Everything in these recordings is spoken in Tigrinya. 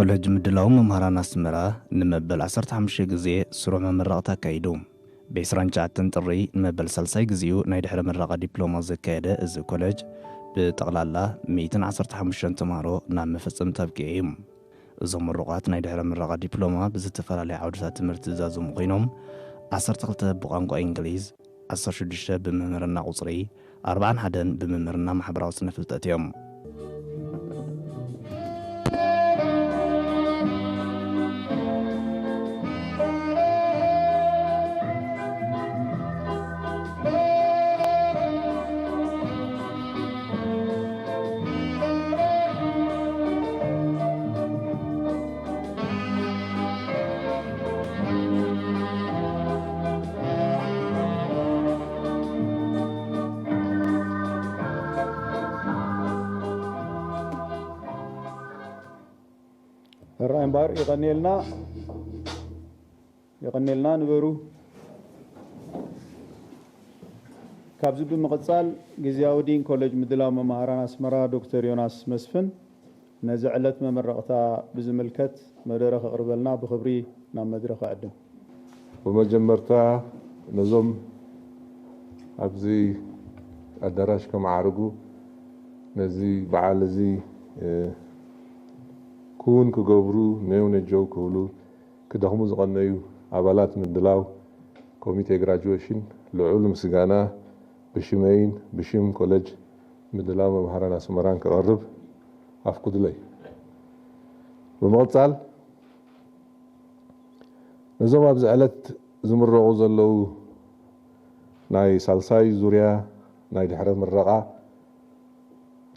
ኮሌጅ ምድላው መምሃራን ኣስመራ ንመበል ዓሰርተ ሓሙሽተ ግዜ ስሩዕ መመረቕታ ኣካይዱ። ብ29 ጥሪ ንመበል ሳልሳይ ግዜኡ ናይ ድሕረ ምረቓ ዲፕሎማ ዘካየደ እዚ ኮሌጅ፣ ብጠቕላላ ሚእትን ዓሰርተ ሓሙሽተን ተምሃሮ ናብ መፈጸምታ ኣብቂዑ እዩ። እዞም ምሩቓት ናይ ድሕረ ምረቓ ዲፕሎማ ብዝተፈላለየ ዓውድታት ትምህርቲ ዝዛዘሙ ኮይኖም፣ ዓሰርተ ክልተ ብቋንቋ እንግሊዝ፣ ዓሰርተ ሽዱሽተ ብምምርና ቁጽሪ፣ ኣርባዓን ሓደን ብምምርና ማሕበራዊ ስነ ፍልጠት እዮም። ሕራይ እምበኣር፣ የቐንየልና፣ የቐንየልና፣ ንበሩ። ካብዚ ብምቕጻል፣ ግዝያዊ ዲን ኮሌጅ ምድላው መማህራን ኣስመራ ዶክተር ዮናስ መስፍን ነዚ ዕለት መመረቕታ ብዝምልከት መደረ ከቕርበልና ብኽብሪ ናብ መድረኽ እዕድም። ብመጀመርታ፣ ነዞም ኣብዚ ኣዳራሽ ከመዓርጉ፣ ነዚ በዓል እዚ፣ እ፣ ክውን ክገብሩ፣ ነየው ነጀው ክብሉ፣ ክደኽሙ ዝቐነዩ ኣባላት ምድላው ኮሚቴ ግራጁዌሽን ልዑል ምስጋና ብሽመይን ብሽም ኮሌጅ ምድላው መምሃራን ኣስመራን ከቐርብ ኣፍቁዱለይ። ብምቕጻል፣ ነዞም ኣብዚ ዕለት ዝምረቑ ዘለዉ ናይ ሳልሳይ ዙርያ ናይ ድሕረ ምረቓ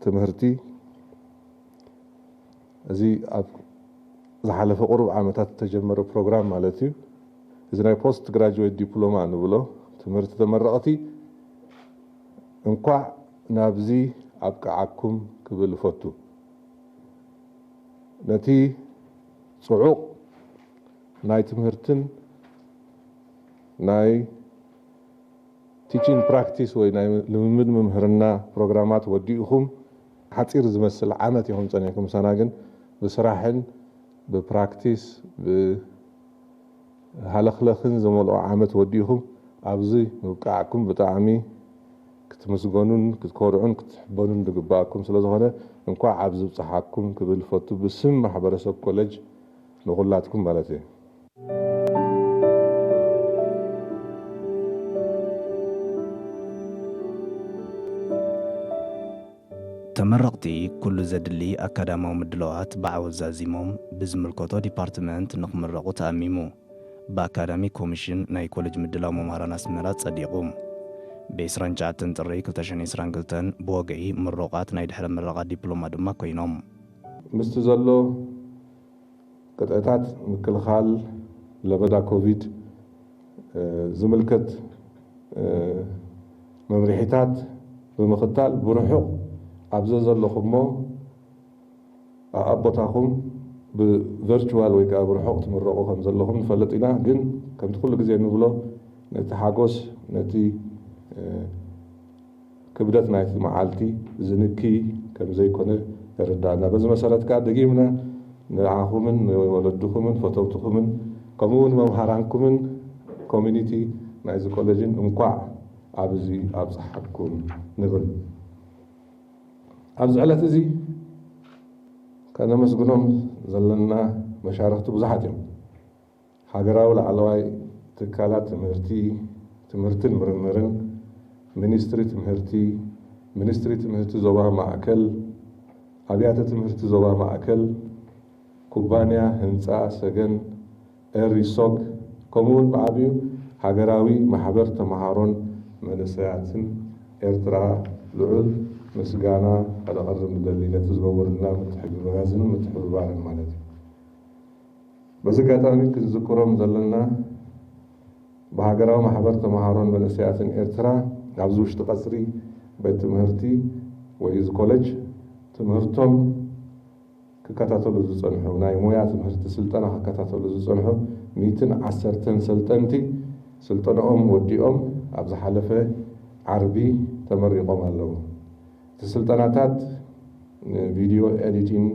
ትምህርቲ፣ እዚ ኣብ ዝሓለፈ ቁሩብ ዓመታት ዝተጀመረ ፕሮግራም ማለት እዩ። እዚ ናይ ፖስት ግራጁዌት ዲፕሎማ ንብሎ ትምህርቲ ተመረቕቲ፣ እንኳዕ ናብዚ ኣብቅዓኩም ክብል እፈቱ። ነቲ ጽዑቕ ናይ ትምህርትን ናይ ቲቺንግ ፕራክቲስ ወይ ናይ ልምምድ ምምህርና ፕሮግራማት ወዲእኹም፣ ሓጺር ዝመስል ዓመት ኢኹም ጸኒሕኩም፣ ምሳና ግን ብስራሕን ብፕራክቲስ ብሃለኽለኽን ዝመልኦ ዓመት ወዲእኹም ኣብዚ ምብቃዕኩም ብጣዕሚ ክትምስገኑን ክትኮርዑን ክትሕበኑን ዝግባኣኩም ስለ ዝኾነ፣ እንኳዕ ኣብዚ ብጽሓኩም ክብል ፈቱ፣ ብስም ማሕበረሰብ ኮሌጅ ንኹላትኩም ማለት እየ። ተመረቕቲ ኩሉ ዘድሊ ኣካዳማዊ ምድላዋት ብዓወት ዛዚሞም ብዝምልከቶ ዲፓርትመንት ንኽምረቑ ተኣሚሙ። ብኣካዳሚክ ኮሚሽን ናይ ኮሌጅ ምድላው መምሃራን ኣስመራ ጸዲቑ። ብ29 ጥሪ ክልተ ሽሕን ዕስራን ክልተን ብወግዒ ምሩቓት ናይ ድሕረ ምረቓ ዲፕሎማ ድማ ኮይኖም። ምስቲ ዘሎ ቅጥዕታት ምክልኻል ለበዳ ኮቪድ፣ እ፣ ዝምልከት፣ እ፣ መምርሒታት ብምኽታል ብርሑቕ ኣብ ዘዘለኹሞ ኣኣብ ቦታኹም ብቨርቹዋል ወይ ከኣ ብርሑቕ ትምረቑ ከም ዘለኹም ንፈልጥ ኢና። ግን ከምቲ ኩሉ ግዜ እንብሎ፣ ነቲ ሓጎስ፣ ነቲ፣ እ፣ ክብደት ናይቲ መዓልቲ ዝንኪ ከም ዘይኮነ የረድኣና። በዚ መሰረት ከኣ ደጊምና ንዓኹምን ንወለድኹምን ፈተውትኹምን ከምኡ እውን መምሃራንኩምን ኮሚኒቲ ናይዚ ኮሌጅን እንኳዕ ኣብዚ ኣብጽሓኩም ንብል። ኣብዚ ዕለት እዚ ከነመስግኖም ዘለና መሻርኽቲ ብዙሓት እዮም። ሃገራዊ ላዕለዋይ ትካላት ትምህርቲ፣ ትምህርትን ምርምርን፣ ሚኒስትሪ ትምህርቲ፣ ሚኒስትሪ ትምህርቲ ዞባ ማእከል፣ ኣብያተ ትምህርቲ ዞባ ማእከል፣ ኩባንያ ህንጻ ሰገን፣ ኤሪሶክ፣ ከምኡውን ብዓቢኡ ሃገራዊ ማሕበር ተምሃሮን መንእሰያትን ኤርትራ ልዑል ምስጋና ከነቕርብ ንደሊ፣ ነቲ ዝገበሩልና ምትሕግጋዝን ምትሕብባርን ማለት እዩ። በዚ ኣጋጣሚ ክንዝክሮም ዘለና፣ ብሃገራዊ ማሕበር ተምሃሮን መንእሰያትን ኤርትራ ኣብዚ ውሽጢ ቀጽሪ ቤት ትምህርቲ ወይ እዚ ኮሌጅ ትምህርቶም ክከታተሉ ዝጸንሑ፣ ናይ ሞያ ትምህርቲ ስልጠና ክከታተሉ ዝጸንሑ ሚእትን ዓሰርተን ሰልጠንቲ ስልጠናኦም ወዲኦም ኣብ ዝሓለፈ ዓርቢ ተመሪቖም ኣለዉ። እቲ ስልጠናታት ንቪድዮ ኤዲቲንግ፣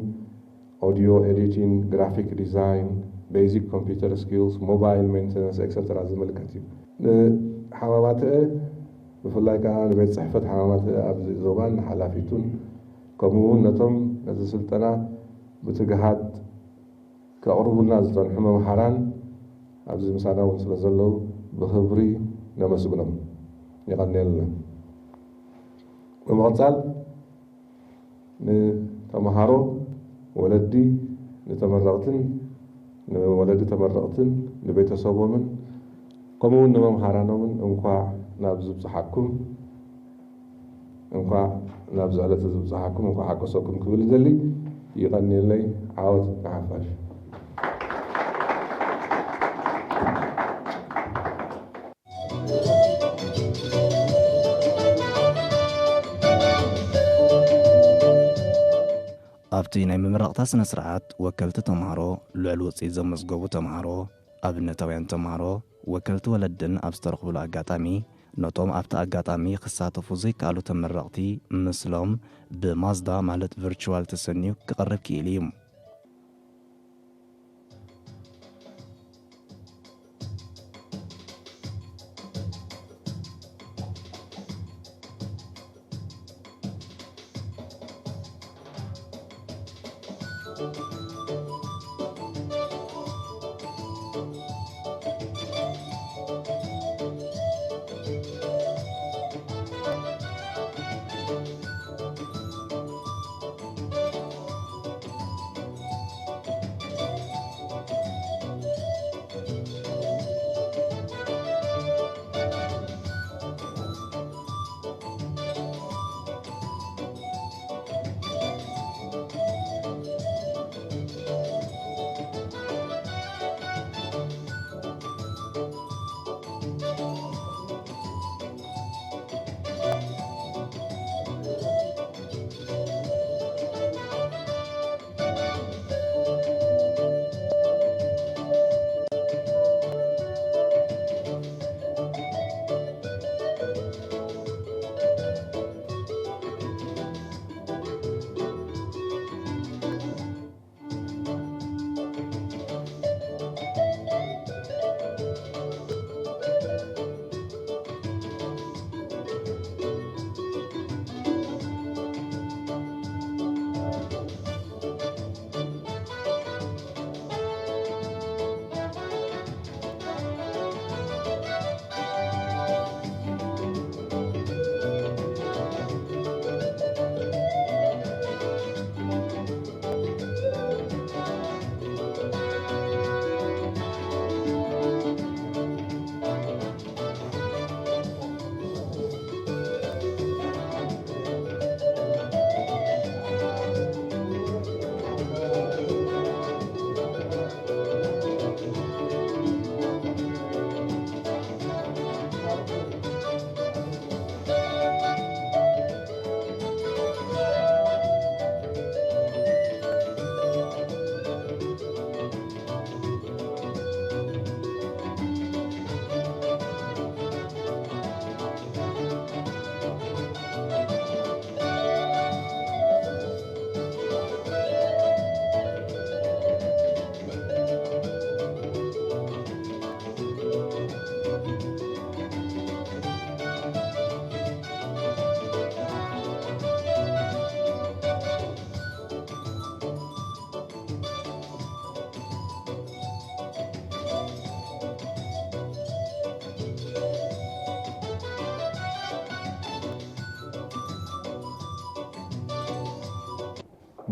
audio editing, graphic design, basic computer skills, mobile maintenance et cetera ዝምልከት እዩ። ንሓማማትአ ብፍላይ ከዓ ንቤት ጽሕፈት ሓማማትአ ኣብዚ ዞባን ንሓላፊቱን ከምኡ እውን ነቶም ነዚ ስልጠና ብትግሃት ከቕርቡልና ዝጸንሑ መምሃራን ኣብዚ ምሳና እውን ስለ ዘለዉ ብኽብሪ ነመስግኖም። የቐንየልና። ብምቕጻል ንተምሃሮ፣ ወለዲ፣ ንተመረቕትን ንወለዲ ተመረቕትን ንቤተሰቦምን ከምኡ እውን ንመምሃራኖምን እንኳዕ ናብ ዝብጽሓኩም እንኳዕ ናብዚ ዕለት እዚ ብጽሓኩም እንኳዕ ሓጎሰኩም ክብል ይደሊ። ይቐንየለይ። ዓወት ንሓፋሽ። ኣብቲ ናይ ምምረቕታ ስነ ስርዓት ወከልቲ ተምሃሮ፣ ልዑል ውፅኢት ዘመዝገቡ ተምሃሮ፣ ኣብነታውያን ተምሃሮ፣ ወከልቲ ወለድን ኣብ ዝተረኽብሉ ኣጋጣሚ ነቶም ኣብቲ ኣጋጣሚ ክሳተፉ ዘይከኣሉ ተመረቕቲ ምስሎም ብማዝዳ ማለት ቨርቹዋል ተሰንዩ ክቐርብ ክኢሉ እዩ።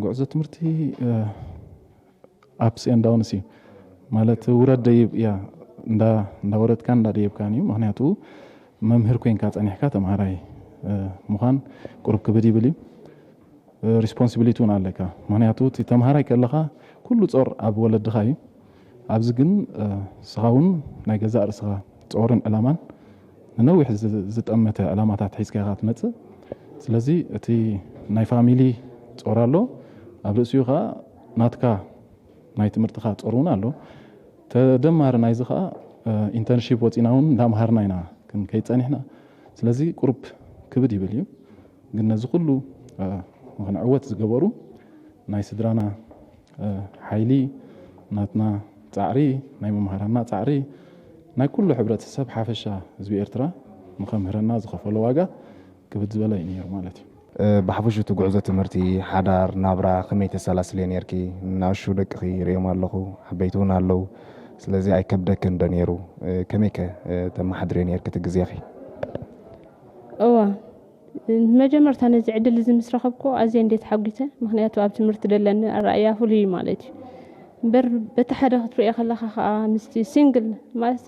ጉዕዞ ትምህርቲ ኣፕስ ኤንድ ዳውንስ እዩ። ማለት ውረድ ደይብ እያ፣ እንዳወረድካን እንዳደየብካን እዩ። ምክንያቱ መምህር ኮይንካ ፀኒሕካ ተምሃራይ ምዃን ቁሩብ ክብድ ይብል እዩ። ሪስፖንሲቢሊቲ እውን ኣለካ። ምክንያቱ እቲ ተምሃራይ ከለካ ኩሉ ፆር ኣብ ወለድኻ እዩ። ኣብዚ ግን ንስኻ እውን ናይ ገዛእ ርእስኻ ፆርን ዕላማን ንነዊሕ ዝጠመተ ዕላማታት ሒዝካ ኢኻ ትመፅእ። ስለዚ እቲ ናይ ፋሚሊ ፆር ኣሎ፣ ኣብ ርእሲኡ ከዓ ናትካ ናይ ትምህርትኻ ፆር እውን ኣሎ። ተደማሪ ናይዚ ከዓ ኢንተርንሺፕ ወፂና እውን እንዳምሃርና ኢና ክንከይድ ፀኒሕና። ስለዚ ቁሩብ ክብድ ይብል እዩ። ግን ነዚ ኩሉ ንክንዕወት ዝገበሩ ናይ ስድራና ሓይሊ ናትና ጻዕሪ፣ ናይ መምሃራንና ጻዕሪ፣ ናይ ኩሉ ሕብረተሰብ ሓፈሻ ህዝቢ ኤርትራ ንኸምህረና ዝኸፈሎ ዋጋ ክብድ ዝበለ እዩ ነይሩ ማለት እዩ። ብሓፈሹ እቲ ጉዕዞ ትምህርቲ፣ ሓዳር፣ ናብራ ከመይ ተሰላስልዮ ነርኪ? ንኣሹ ደቅኺ ርእዮም ኣለኹ፣ ዓበይቲ እውን ኣለዉ። ስለዚ ኣይከብደክን ዶ ነይሩ? ከመይከ ተመሓድርዮ ነርኪ እቲ ግዜኺ? እዋ መጀመርታ ነዚ ዕድል እዚ ምስ ረኸብኩ ኣዝየ እንዴት ሓጒሰ። ምኽንያቱ ኣብ ትምህርቲ ደለኒ ኣረኣእያ ፍሉይ እዩ ማለት እዩ። እምበር በቲ ሓደ ክትሪኦ ከለኻ ከዓ ምስቲ ሲንግል ማለት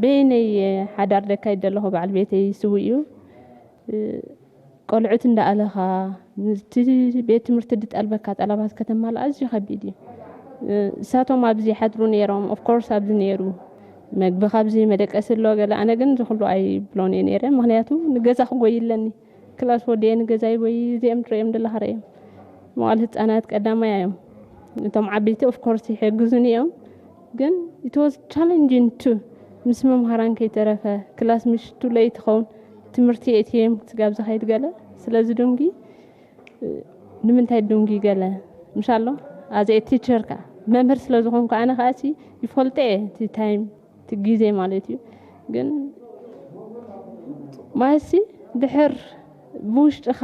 በይነይ ሓዳር ደካ ይደለኹ በዓል ቤተይ ስው እዩ። ቆልዑት እንዳኣለኻ ምስቲ ቤት ትምህርቲ ድጠልበካ ጠለባት ከተማልእ ኣዝዩ ከቢድ እዩ። እሳቶም ኣብዚ ይሓድሩ ነይሮም፣ ኦፍኮርስ ኣብዚ ነይሩ መግቢ ካብዚ መደቀሲ ኣሎ ገለ፣ ኣነ ግን እዚ ኩሉ ኣይብሎን እየ ነይረ፣ ምክንያቱ ንገዛ ክጎይ ኣለኒ። ክላስ ወዲየ ንገዛ ይጎይ፣ እዚኦም ትርእዮም ዘለኻ ርእዮም መዋል ህፃናት ቀዳማይ እዮም። እቶም ዓበይቲ ኦፍኮርስ ይሕግዙን እዮም፣ ግን it was challenging too። ምስ መምሃራን ከይተረፈ ክላስ ምሽቱ ለይቲ ኸውን ትምህርቲ ኤቲኤም ክጋብ ዝኸይድ ገለ ስለዚ ዱንጊ ንምንታይ ዱንጊ ገለ ምሻሎ ኣዘ ቲቸር ከ መምህር ስለ ዝኾንኩ ኣነ ከኣ ሲ ይፈልጦ እየ እቲ ታይም እቲ ግዜ ማለት እዩ። ግን ማለትሲ ድሕር ብውሽጥኻ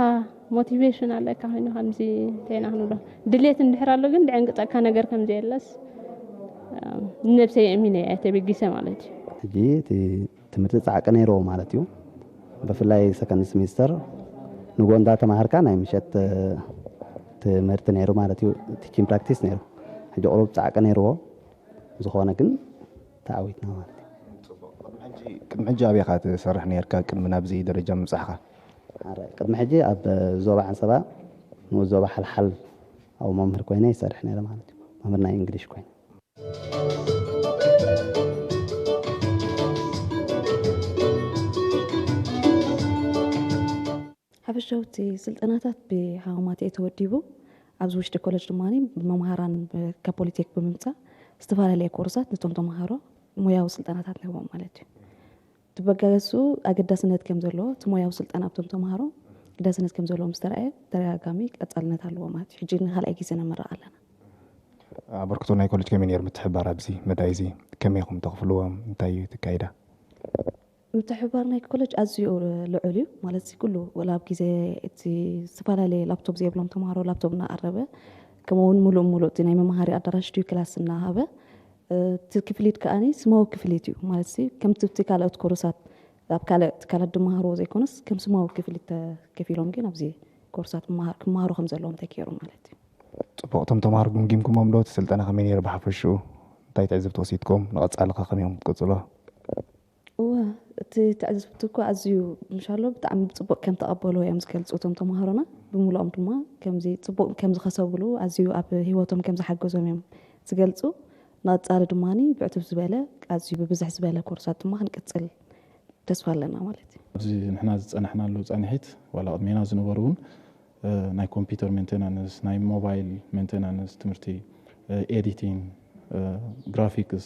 ሞቲቬሽን ኣለካ ኮይኑ ከምዚ እንተይና ክንብሎ ድሌት እንድሕር ኣሎ ግን ድዕንግጠካ ነገር ከምዘየለስ ንነብሰይ የእሚነ እየ ተበጊሰ ማለት እዩ። ሕጂ እቲ ትምህርቲ ፃዕቂ ነይርዎ ማለት እዩ። ብፍላይ ሰከንድ ስሚስተር ንጎ እንዳተማሃርካ ናይ ምሸት ትምህርቲ ነይሩ ማለት እዩ። ቲቺንግ ፕራክቲስ ነይሩ። ሕጂ ቁሩብ ፃዕቂ ነይርዎ ዝኾነ ግን ተዓዊትና ማለት እዩ። ቅድሚ ሕጂ ኣበይ ኢኻ ትሰርሕ ነርካ ቅድሚ ናብዚ ደረጃ ምብፃሕኻ? ቅድሚ ሕጂ ኣብ ዞባ ዓንሰባ ንኡስ ዞባ ሓልሓል ኣብ መምህር ኮይነ ይሰርሕ ነይረ ማለት እዩ። መምህር ናይ እንግሊሽ ኮይነ። ሓፈሻዊ እቲ ስልጠናታት ብሃዋማት እየ ተወዲቡ። ኣብዚ ውሽጢ ኮለጅ ድማ ብመምሃራን ካብ ፖሊቴክ ብምምፃእ ዝተፈላለየ ኮርሳት ነቶም ተምሃሮ ሞያዊ ስልጠናታት ንህቦም ማለት እዩ። እቲ በጋገሱ ኣገዳስነት ከም ዘለዎ እቲ ሞያዊ ስልጠና ኣብቶም ተምሃሮ ኣገዳስነት ከም ዘለዎ ምስ ተረኣየ ተደጋጋሚ ቀፃልነት ኣለዎ ማለት እዩ። ሕጂ ንካልኣይ ግዜ ነመርቕ ኣለና። ኣበርክቶ ናይ ኮለጅ ከመይ ነይሩ? ምትሕብባር ኣብዚ መዳይ እዚ ከመይ ኢኹም ተኽፍልዎም? እንታይ እዩ እቲ ኣካይዳ? ምትሕብባር ናይ ኮለጅ ኣዝዩ ልዑል እዩ ማለት እዚ ኩሉ ወላ ኣብ ግዜ እቲ ዝተፈላለየ ላፕቶፕ ዘይብሎም ተምሃሮ ላፕቶፕ እናኣረበ ከምኡ እውን ሙሉእ ሙሉእ እቲ ናይ መምሃሪ ኣዳራሽ ድዩ ክላስ እናሃበ እቲ ክፍሊት ከዓኒ ስማዊ ክፍሊት እዩ ማለት እዚ ከምቲ እቲ ካልኦት ኮርሳት ኣብ ካልእ ትካላት ድመሃርዎ ዘይኮነስ ከም ስማዊ ክፍሊት ተከፊሎም ግን ኣብዚ ኮርሳት ክመሃሩ ከም ዘለዎም ተገይሩ ማለት እዩ። ፅቡቕ እቶም ተምሃሮ ግምጊምኩሞም ዶ እቲ ስልጠና ከመይ ነይሩ ብሓፈሽኡ እንታይ ትዕዝብቲ ወሲድኩም ንቐፃሊ ከ ከመይ ኢኹም ክትቅፅሎ? እወ እቲ ትዕዝብቲ እኮ ኣዝዩ ምሻሎ ብጣዕሚ ብፅቡቅ ከም ተቐበልዎ እዮም ዝገልፁ እቶም ተምሃሮና ብምልኦም ድማ ከምዚ ፅቡቅ ከም ዝኸሰብሉ ኣዝዩ ኣብ ሂወቶም ከም ዝሓገዞም እዮም ዝገልፁ ንቐፃሊ ድማ ብዕቱብ ዝበለ ኣዝዩ ብብዝሕ ዝበለ ኮርሳት ድማ ክንቅፅል ተስፋ ኣለና ማለት እዩ። ኣብዚ ንሕና ዝፀናሕናሉ ፃንሒት ዋላ ቅድሜና ዝነበሩ እውን ናይ ኮምፒውተር ሜንቴናንስ ናይ ሞባይል ሜንቴናንስ ትምህርቲ ኤዲቲንግ ግራፊክስ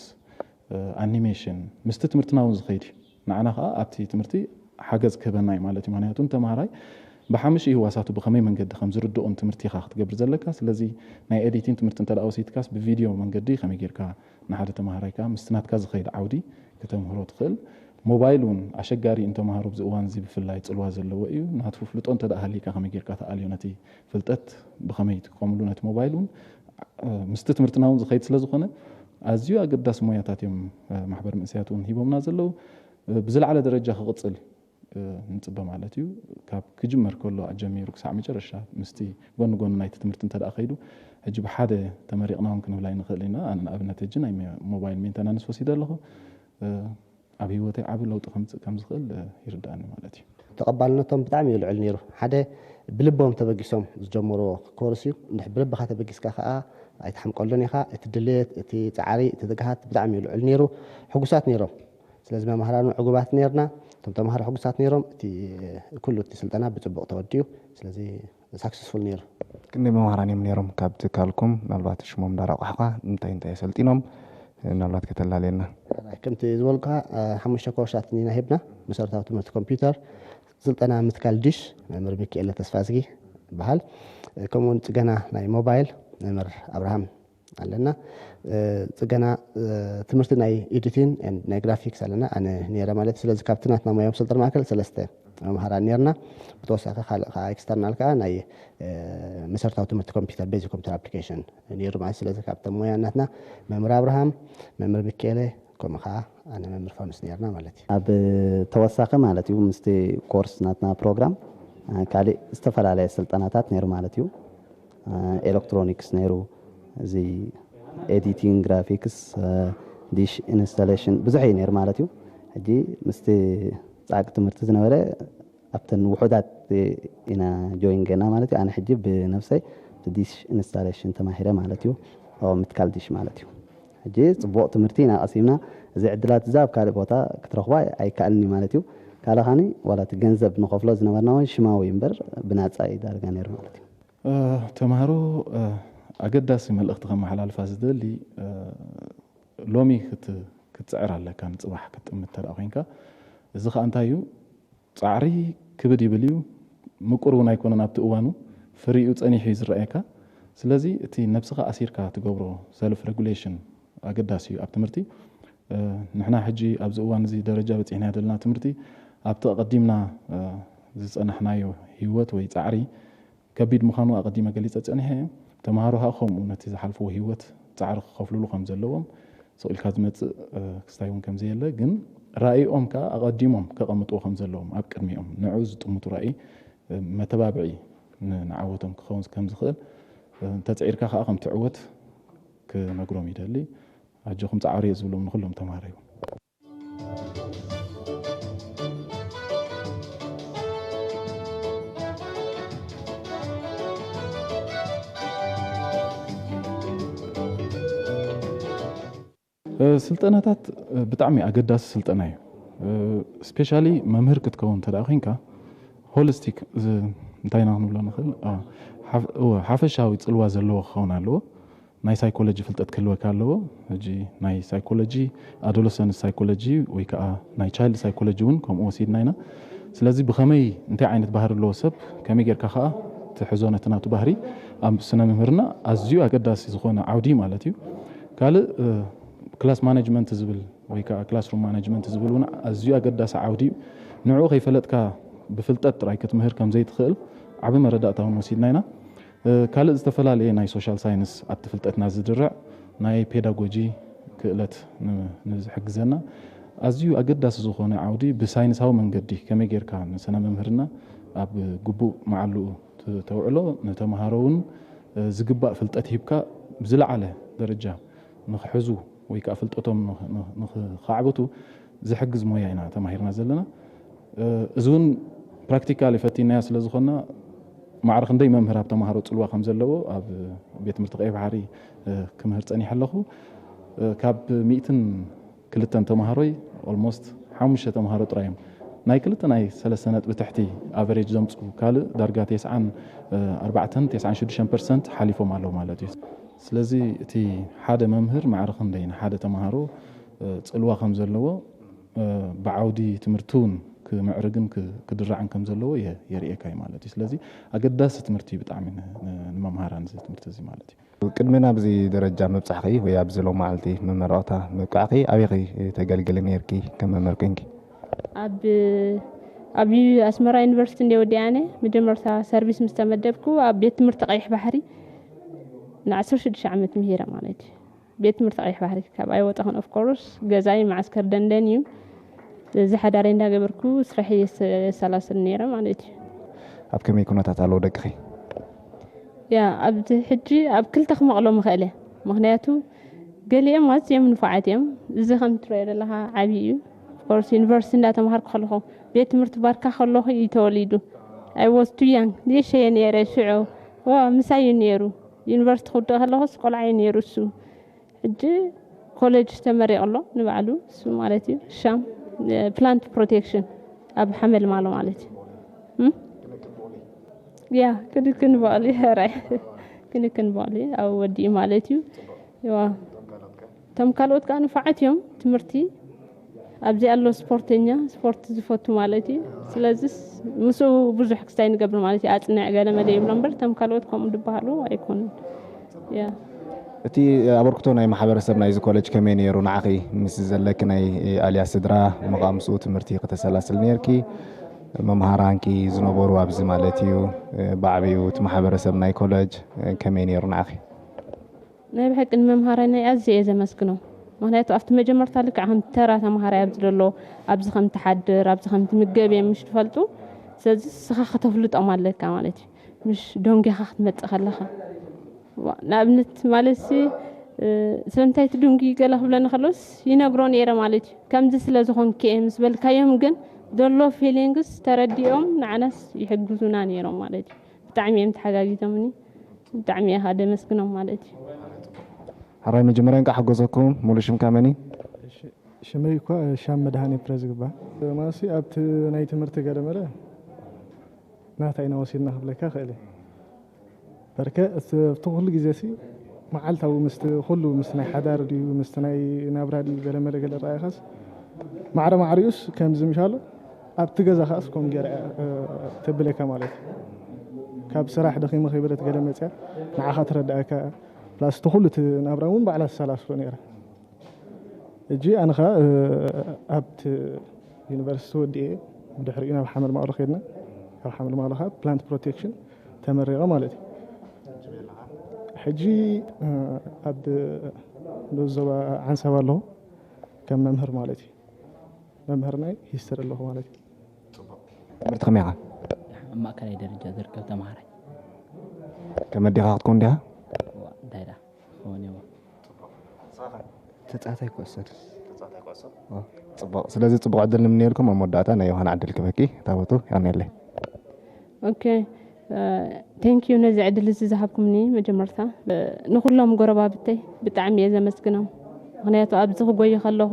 ኣኒሜሽን ምስቲ ትምህርትና እውን ዝኸይድ እዩ። ንዓና ከዓ ኣብቲ ትምህርቲ ሓገዝ ክህበና እዩ ማለት እዩ። ምክንያቱ ንተምሃራይ ብሓምሽኡ ህዋሳቱ ብኸመይ መንገዲ ከም ዝርድኦን ትምህርቲ ኢኻ ክትገብር ዘለካ። ስለዚ ናይ ኤዲቲንግ ትምህርቲ እንተ ደኣ ወሲድካስ ብቪድዮ መንገዲ ከመይ ጌርካ ንሓደ ተምሃራይ ከዓ ምስቲ ናትካ ዝኸይድ ዓውዲ ክተምህሮ ትኽእል። ሞባይል እውን ኣሸጋሪ እዩ ንተምሃሮ ኣብዚ እዋን እዚ ብፍላይ ፅልዋ ዘለዎ እዩ። ናቱ ፍልጦ እንተ ደኣ ሃልይካ ከመይ ጌርካ ተኣልዮ ነቲ ፍልጠት ብኸመይ ይጥቀምሉ ነቲ ሞባይል እውን ምስቲ ትምህርትና እውን ዝኸይድ ስለ ዝኾነ ኣዝዩ ኣገዳሲ ሞያታት እዮም ማሕበር መንእሰያት እውን ሂቦምና ዘለዉ። ብዝለዓለ ደረጃ ክቕፅል ንፅበ ማለት እዩ። ካብ ክጅመር ከሎ ኣጀሚሩ ክሳዕ መጨረሻ ምስቲ ጎኒ ጎኒ ናይቲ ትምህርቲ እንተ ደኣ ከይዱ ሕጂ ብሓደ ተመሪቕና እውን ክንብል ኣይንኽእል ኢና። ኣነ ንኣብነት ሕጂ ናይ ሞባይል ሜንተናንስ ወሲደ ኣለኹ። ኣብ ህይወተይ ዓቢ ለውጢ ከምፅእ ከም ዝኽእል ይርዳእኒ ማለት እዩ። ተቐባልነቶም ብጣዕሚ እዩ ልዑል ነይሩ። ሓደ ብልቦም ተበጊሶም ዝጀመርዎ ኮርስ እዩ። እንድሕ ብልብኻ ተበጊስካ ከዓ ኣይትሓምቀሉን ኢኻ። እቲ ድሌት፣ እቲ ፃዕሪ፣ እቲ ትግሃት ብጣዕሚ እዩ ልዑል ነይሩ። ሕጉሳት ነይሮም። ስለዚ መምሃራኑ ዕጉባት ነርና፣ እቶም ተምሃሮ ሕጉሳት ነይሮም። እቲ ኩሉ እቲ ስልጠና ብፅቡቕ ተወዲኡ። ስለዚ ሳክሰስፉል ነይሩ። ክንደይ መምሃራን እዮም ነይሮም ካብ ትካልኩም? ምናልባት ሽሞም እንዳራቋሕኳ እንታይ እንታይ ኣሰልጢኖም ምናልባት ከተላለየና። ከምቲ ዝበልኩካ ሓሙሽተ ኮርሳት ኢና ሂብና፣ መሰረታዊ ትምህርቲ ኮምፒውተር፣ ስልጠና ምትካል ዲሽ፣ መምህር ሚካኤለ ተስፋዝጊ ይበሃል። ከምኡውን ፅገና ናይ ሞባይል፣ መምህር ኣብርሃም ኣለና። ጽገና ትምህርቲ ናይ ኤዲቲን ናይ ግራፊክስ ኣለና፣ ኣነ ነረ ማለት። ስለዚ ካብቲ ናትና ሞያ መሰልጠኒ ማእከል ሰለስተ መምሃራን ነርና። ብተወሳኺ ካልእ ከዓ ኤክስተርናል ከዓ ናይ መሰረታዊ ትምህርቲ ኮምፒውተር፣ ቤዚክ ኮምፒውተር ኣፕሊኬሽን ነይሩ ማለት። ስለዚ ካብቶም ሞያ ናትና መምህር ኣብርሃም፣ መምህር ሚካኤለ፣ ከምኡ ከዓ ኣነ መምህር ፋኑስ ነርና ማለት እዩ። ኣብ ተወሳኺ ማለት እዩ ምስቲ ኮርስ ናትና ፕሮግራም ካልእ ዝተፈላለየ ስልጠናታት ነይሩ ማለት እዩ። ኤሌክትሮኒክስ ነይሩ፣ እዚ ኤዲቲንግ፣ ግራፊክስ፣ ዲሽ ኢንስታሌሽን ብዙሕ እዩ ነይሩ ማለት እዩ። ሕጂ ምስቲ ጻዕቂ ትምህርቲ ዝነበረ ኣብተን ውሑዳት ኢና ጆይን ገና ማለት እዩ። ኣነ ሕጂ ብነብሰይ ዲሽ ኢንስታሌሽን ተማሂረ ማለት እዩ። ምትካል ዲሽ ማለት እዩ። ሕጂ ጽቡቕ ትምህርቲ ኢና ቀሲምና። እዚ ዕድላት እዚ ኣብ ካልእ ቦታ ክትረኽቦ ኣይከኣልን እዩ ማለት እዩ። ካልእ ኻኒ ዋላ እቲ ገንዘብ ንኸፍሎ ዝነበርና እውን ሽማዊ እምበር ብናጻ እዩ ዳርጋ ነይሩ ማለት እዩ። ተምሃሮ ኣገዳሲ መልእኽቲ ከመሓላልፋ ዝደሊ፣ ሎሚ ክትጽዕር ኣለካ ንፅባሕ ክትጥምት ተደኣ ኮይንካ። እዚ ከዓ እንታይ እዩ? ፃዕሪ ክብድ ይብል እዩ። ምቁር እውን ኣይኮነን ኣብቲ እዋኑ፣ ፍሪኡ ፀኒሑ እዩ ዝረኣየካ። ስለዚ እቲ ነብስኻ ኣሲርካ ትገብሮ ሰልፍ ሬጉሌሽን ኣገዳሲ እዩ ኣብ ትምህርቲ። ንሕና ሕጂ ኣብዚ እዋን እዚ ደረጃ በፂሕና ዘለና ትምህርቲ ኣብቲ ኣቐዲምና ዝፀናሕናዮ ህይወት ወይ ፃዕሪ ከቢድ ምዃኑ ኣቐዲመ ገሊፀ ፀኒሐ እየ። ተምሃሮ ኸዓ ከምኡ ነቲ ዝሓልፍዎ ህይወት ፃዕሪ ክኸፍልሉ ከም ዘለዎም፣ ስቕ ኢልካ ዝመፅእ ክስታይ እውን ከም ዘየለ፣ ግን ራእይኦም ከዓ ኣቐዲሞም ከቐምጥዎ ከም ዘለዎም ኣብ ቅድሚኦም ንዑ ዝጥምቱ ራእይ መተባብዒ ንዓወቶም ክኸውን ከም ዝኽእል፣ እንተፅዒርካ ከዓ ከም ትዕወት ክነግሮም ይደሊ። ኣጆኹም ፃዕሩ እየ ዝብሎም ንኩሎም ተምሃሮ። ስልጠናታት ብጣዕሚ ኣገዳሲ ስልጠና እዩ። ስፔሻሊ መምህር ክትከውን እንተ ኮይንካ፣ ሆሊስቲክ፣ እንታይ ኢና ክንብሎ ንኽእል፣ ሓፈሻዊ ፅልዋ ዘለዎ ክኸውን ኣለዎ። ናይ ሳይኮሎጂ ፍልጠት ክህልወካ ኣለዎ። ሕጂ ናይ ሳይኮሎጂ፣ ኣዶለሰንት ሳይኮሎጂ ወይ ከዓ ናይ ቻይልድ ሳይኮሎጂ እውን ከምኡ ወሲድና ኢና። ስለዚ ብኸመይ፣ እንታይ ዓይነት ባህሪ ኣለዎ ሰብ፣ ከመይ ጌርካ ከዓ ትሕዞ ነቲ ናቱ ባህሪ፣ ኣብ ስነ ምምህርና ኣዝዩ ኣገዳሲ ዝኾነ ዓውዲ ማለት እዩ። ካልእ ክላስ ማኔጅመንት ዝብል ወይ ከዓ ክላስሩም ማኔጅመንት ዝብል እውን ኣዝዩ ኣገዳሲ ዓውዲ እዩ። ንዕኡ ከይፈለጥካ ብፍልጠት ጥራይ ክትምህር ከም ዘይትኽእል ዓቢ መረዳእታ እውን ወሲድና ኢና። ካልእ ዝተፈላለየ ናይ ሶሻል ሳይንስ ኣብቲ ፍልጠትና ዝድርዕ ናይ ፔዳጎጂ ክእለት ንዝሕግዘና ኣዝዩ ኣገዳሲ ዝኾነ ዓውዲ፣ ብሳይንሳዊ መንገዲ ከመይ ጌርካ ንስነ መምህርና ኣብ ግቡእ መዓልኡ ተውዕሎ፣ ንተምሃሮ እውን ዝግባእ ፍልጠት ሂብካ ብዝለዓለ ደረጃ ንክሕዙ ወይ ከዓ ፍልጠቶም ንክዓብቱ ዝሕግዝ ሞያ ኢና ተማሂርና ዘለና። እዚ እውን ፕራክቲካሊ ፈቲናዮ ስለ ዝኾንና፣ ማዕረ ክንደይ መምህር ኣብ ተምሃሮ ፅልዋ ከም ዘለዎ ኣብ ቤት ትምህርቲ ቀይሕ ባሕሪ ክምህር ፀኒሐ ኣለኹ። ካብ ሚእትን ክልተን ተምሃሮይ ኦልሞስት ሓሙሽተ ተምሃሮ ጥራይ እዮም ናይ ክልተ ናይ ሰለስተ ነጥቢ ትሕቲ ኣቨሬጅ ዘምፅኡ። ካልእ ዳርጋ ተስዓን ኣርባዕተን ተስዓን ሽዱሽተን ፐርሰንት ሓሊፎም ኣለዉ ማለት እዩ። ስለዚ እቲ ሓደ መምህር ማዕረ ክንደይ ንሓደ ተምሃሮ ፅልዋ ከም ዘለዎ፣ ብዓውዲ ትምህርቲ እውን ክምዕርግን ክድራዕን ከም ዘለዎ የርእየካ እዩ ማለት እዩ። ስለዚ ኣገዳሲ ትምህርቲ እዩ ብጣዕሚ ንመምሃራን እዚ ትምህርቲ እዚ ማለት እዩ። ቅድሚ ናብዚ ደረጃ ምብጻሕኺ ወይ ኣብዚ ሎም መዓልቲ መመረቕታ ምብቃዕኺ ኣበይኺ ተገልግሊ ነይርኪ ከም መምህር ኮንኪ? ኣብ ኣብ ኣስመራ ዩኒቨርሲቲ እንደ ወዲኣነ መጀመርታ ሰርቪስ ምስ ተመደብኩ ኣብ ቤት ትምህርቲ ቀይሕ ባሕሪ ን16 ዓመት ምሂረ ማለት እዩ። ቤት ትምህርቲ ቀይሕ ባሕሪ ካብ ኣይወጣኹን። ኦፍ ኮርስ ገዛይ መዓስከር ደንደን እዩ። እዚ ሓዳረይ እንዳገበርኩ ስራሕ እየ ሰላስል ነይረ ማለት እዩ። ኣብ ከመይ ኩነታት ኣለዉ ደቅኺ? ያ ኣብዚ ሕጂ ኣብ ክልተ ክመቕሎም ይኽእል እየ። ምኽንያቱ ገሊኦም ኣዝዮም ንፉዓት እዮም። እዚ ከም ትሪኦ ዘለኻ ዓብዪ እዩ። ኦፍ ኮርስ ዩኒቨርሲቲ እንዳተምሃርኩ ከለኹ ቤት ትምህርቲ ባርካ ከለኹ እዩ ተወሊዱ። I was too young፣ ንእሸየ ነይረ ሽዑ። ዋ ምሳይ እዩ ነይሩ። ዩኒቨርሲቲ ክውድእ ከለኹስ ቆልዓ እዩ ነይሩ እሱ። ሕጂ ኮሌጅ ተመሪቑ ኣሎ ንባዕሉ እሱ ማለት እዩ። ሻም ፕላንት ፕሮቴክሽን ኣብ ሓመልማሎ ማለት እዩ። እም? ያ ክንክን በቕሊ ሕራይ ክንክን በቕሊ ኣብ ወዲኡ ማለት እዩ። ዋ እቶም ካልኦት ከዓ ንፉዓት እዮም ትምህርቲ ኣብዚ ኣሎ ስፖርተኛ ስፖርት ዝፈቱ ማለት እዩ። ስለዚስ ምስኡ ብዙሕ ክስታይ ንገብር ማለት እዩ። ኣፅንዕ ገለ መለ ይብሎ እምበር እቶም ካልኦት ከምኡ ዝበሃሉ ኣይኮኑን። ያ እቲ ኣበርክቶ ናይ ማሕበረሰብ ናይዚ ኮለጅ ከመይ ነይሩ? ንዓኺ ምስ ዘለኪ ናይ ኣልያ ስድራ፣ ምቓ ምስኡ ትምህርቲ ከተሰላስል ነርኪ፣ መምሃራንኪ ዝነበሩ ኣብዚ ማለት እዩ፣ ብዓብዩ እቲ ማሕበረሰብ ናይ ኮለጅ ከመይ ነይሩ ንዓኺ? ናይ ብሓቂ ንመምሃራይ ናይ ኣዝየ እየ ዘመስግኖም። ምክንያቱ ኣብቲ መጀመርታ ልክዕ ከም ተራ ተምሃራይ ኣብዚ ዘሎ፣ ኣብዚ ከም ትሓድር፣ ኣብዚ ከም ትምገብ እዮም ምሽ ትፈልጡ። ስለዚ ንስኻ ከተፍልጦም ኣለካ ማለት እዩ። ምሽ ደንጊኻ ክትመጽእ ከለኻ ንኣብነት ማለት ሲ ስለምንታይ ትድንጉ ገለ ክብለኒ ከሎስ ይነግሮ ነይረ ማለት እዩ። ከምዚ ስለ ዝኾንኪ እየ ምስ በልካዮም ግን ዘሎ ፊሊንግስ ተረዲኦም ንዓናስ ይሕግዙና ነይሮም ማለት እዩ። ብጣዕሚ እዮም ተሓጋጊዞምኒ። ብጣዕሚ እየ ከዓ ደመስግኖም ማለት እዩ። ሕራይ መጀመርያ እንቃ ሓጎሰኩም። ሙሉ ሽምካ መኒ? ሽመይ እኳ ሻም መድሃኒ ፕረ ዝግባ ማሲ ኣብቲ ናይ ትምህርቲ ገለመለ ናታ ኢና ወሲድና ክብለካ ክእል እየ። በርከ ኣብቲ ኩሉ ግዜ ሲ መዓልታዊ ምስቲ ኩሉ ምስቲ ናይ ሓዳር ድዩ ምስቲ ናይ ናብራ ድዩ ገለመለ ገለ ረኣይኻስ ማዕረ ማዕሪኡስ ከምዚ ምሻሎ ኣብቲ ገዛ ከኣስ ከም ገይረ ተብለካ ማለት እዩ። ካብ ስራሕ ደኺመ ከይበለት ገለ መፅያ ንዓኻ ትረዳእካ ፕላስ እቲ ኩሉ እቲ ናብራ እውን ባዕላ ትሰላስሎ ነይራ። ሕጂ ኣነ ኸኣ ኣብቲ ዩኒቨርሲቲ ወዲኤ ብድሕሪኡ ናብ ሓመድ ማእሎ ከድና ካብ ሓመድ ማእሎ ከዓ ፕላንት ፕሮቴክሽን ተመሪቐ ማለት እዩ። ሕጂ ኣብ ንኡስ ዞባ ዓንሰባ ኣለኹ ከም መምህር ማለት እዩ። መምህር ናይ ሂስትሪ ኣለኹ ማለት እዩ። ትምህርቲ ከመይ ኢኻ? ኣብ ማእከላይ ደረጃ ዝርከብ ተምሃራይ ከመዲኻ ክትከውን ዲኻ? እንታይ ዳ ክኸውን እየ ተጻታይ ኩዕሶ ጽቡቕ። ስለዚ ጽቡቕ ዕድል ንምንየልኩም። ኣብ መወዳእታ ናይ ዮሃና ዕድል ክበኪ ታቦቱ ያኔለይ። ኦኬ ቴንክ ዩ ነዚ ዕድል እዚ ዝሃብኩምኒ መጀመርታ ንኩሎም ጎረባብተይ ብጣዕሚ እየ ዘመስግኖም። ምክንያቱ ኣብዚ ክጎዩ ከለኹ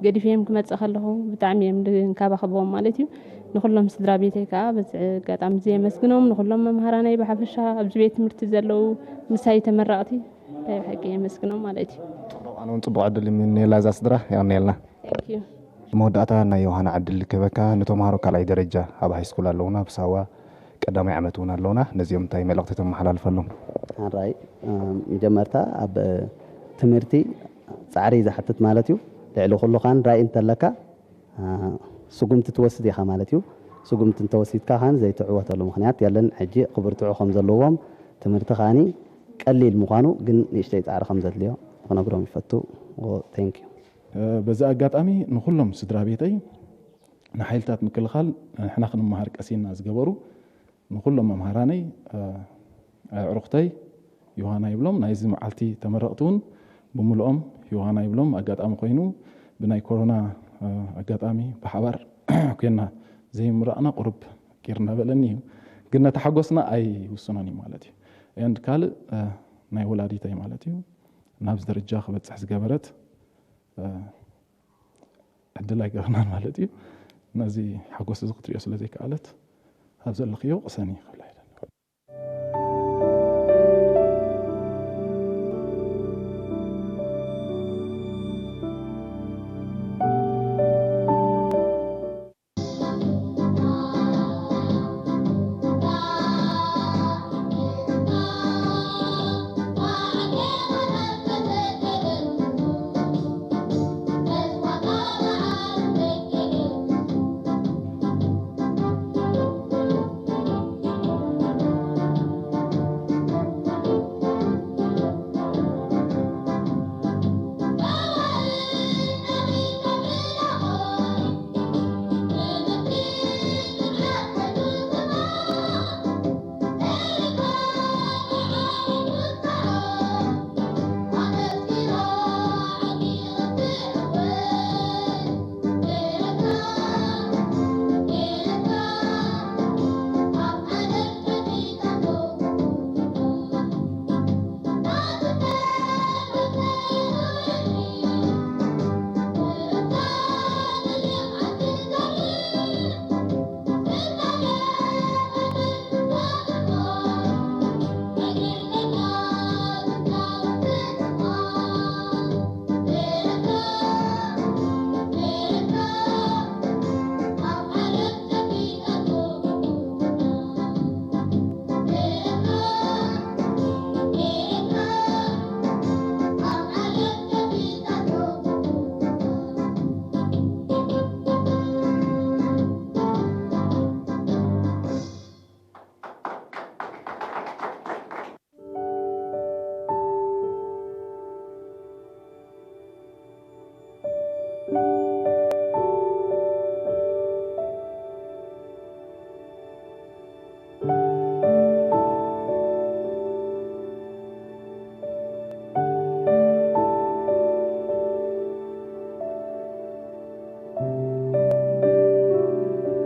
ገዲፈዮም ክመፅእ ከለኹ ብጣዕሚ እዮም ዝንከባኸብዎም ማለት እዩ። ንኩሎም ስድራ ቤተይ ከዓ በዚ ኣጋጣሚ እዚ የመስግኖም። ንኩሎም መምሃራናይ ብሓፈሻ ኣብዚ ቤት ትምህርቲ ዘለዉ ምሳይ ተመረቕቲ ናይ ብሓቂ የመስግኖም ማለት እዩ። ኣነ እውን ጽቡቕ ዕድል ይምንየላ እዛ ስድራ። የቐንየልና። Thank you። መወዳእታ ናይ ዮሃና ዕድል ክበካ። ንተምሃሮ ካልኣይ ደረጃ ኣብ ሃይስኩል ኣለውና፣ ብሳዋ ቀዳማይ ዓመት እውን ኣለውና። ነዚኦም እንታይ መልእኽቲ ተመሓላልፈሎም? ሓራይ መጀመርታ ኣብ ትምህርቲ ፃዕሪ ዝሓትት ማለት እዩ። ልዕሊ ኩሉ ካን ራእይ እንተለካ ስጉምቲ ትወስድ ኢኻ ማለት እዩ። ስጉምቲ እንተወሲድካ ካን ዘይትዕወተሉ ምክንያት የለን። ሕጂ ክብርትዑ ከም ዘለዎም ትምህርቲ ካኒ ቀሊል ምዃኑ ግን ንእሽተይ ፃዕሪ ከም ዘድልዮ ክነግሮም ይፈቱ። Thank you። በዚ ኣጋጣሚ ንኹሎም ስድራ ቤተይ ንሓይልታት ምክልኻል ንሕና ክንመሃር ቀሲና ዝገበሩ ንኹሎም መምሃራነይ ኣዕሩኽተይ ዮሃና ይብሎም። ናይዚ መዓልቲ ተመረቕቲ እውን ብምልኦም ዮሃና ይብሎም። ኣጋጣሚ ኮይኑ ብናይ ኮሮና ኣጋጣሚ ብሓባር ኮይና ዘይምራቕና ቁሩብ ቂር እናበለኒ እዩ። ግን ነቲ ሓጎስና ኣይውስኖን እዩ ማለት እዩ። And ካልእ ናይ ወላዲተይ ማለት እዩ ናብዚ ደረጃ ክበፅሕ ዝገበረት ዕድል ኣይገበርናን ማለት እዩ። ነዚ ሓጎስ እዚ ክትሪኦ ስለ ዘይከኣለት ኣብ ዘለኽዮ ቅሰኒ ክብላ።